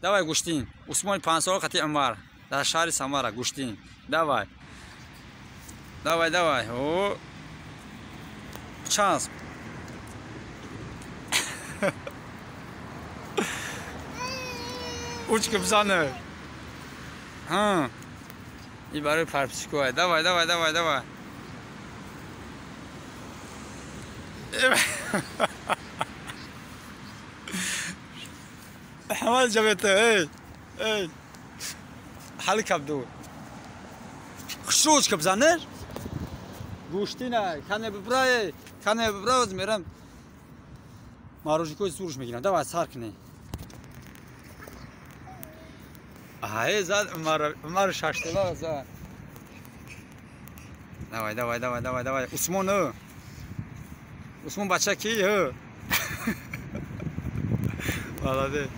Давай гӯштин. Усмони 5 сола қати Умар дар шаҳри Самара гӯштин. Давай. Давай, давай. О. Шанс. Учка бизане. Ҳа. И барои подписчикҳо. Давай, давай, давай, давай. حماد جابته ey ey ҳали кабду хушрӯч кабзанер гӯштина кане бибрае кане бибра оз мерам марожикои сурш мегирам. Давай, сар кунӣ. Ае зад Умар шаштела зад. Давай, давай, давай, давай, давай, Усмон. Усмон бача ки молодец.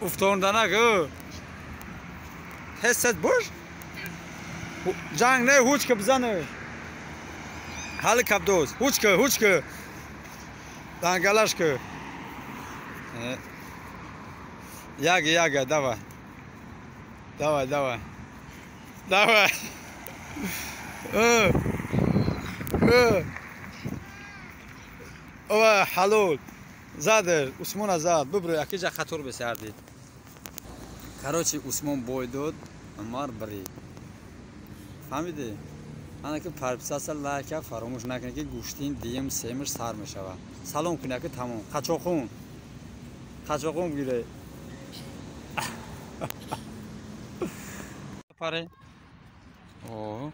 Уфтонданак ҳессат бош ҷанг не ҳучка бизане ҳали кабдоз ҳучка ҳучка дангалашка яга яга. Давай, давай, давай, давай. Ова ҳалол задер Усмона зад бибро якиҷа хатор бесардид. Короче, Усмон бой дод, Умар бирид. Фаҳмидӣ? Ана ки подписаться, лайка фаромӯш накунед, ки гӯштин диюм семаш сар мешавад. Салом кунед ки тамом. Қачоқун қачоқун бигире паре. О,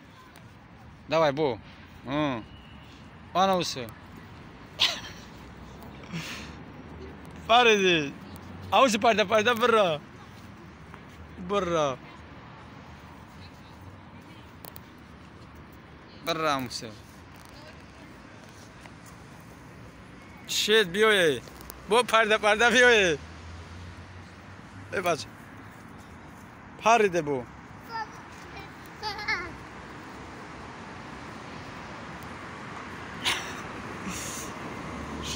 давай бо ана усе париди ауси парида парида бирра бирра бирра амусе шед биёе бо парида парида биёе. Э бача париде бо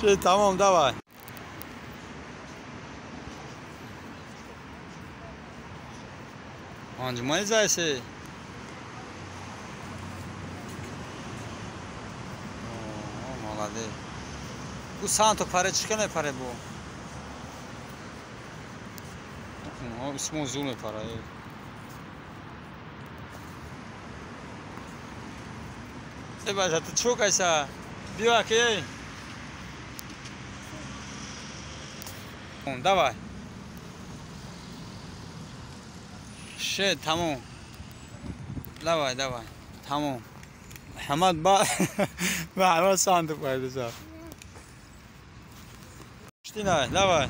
шед тамом. Давай. Анҷумани зайсе. Молодец. Ку санто паре чӣ мепаре бо? Усмон зур мепара. Э бача ту чӯ кайса? Биё аки. Давай. Шед тамом. Давай, давай. Тамом. Ҳамад ба ба санто парида. Штина, давай.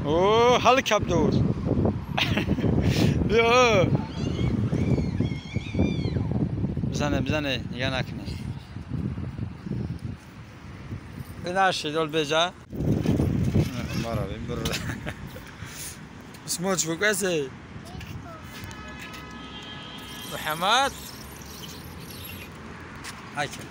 О, ҳали кабдор. Биё. Бизане, бизане, нига накунӣ. Бинашид, ол беҷа. Маравим бирра. Усмон чӣ касе? Муҳаммад. Айка.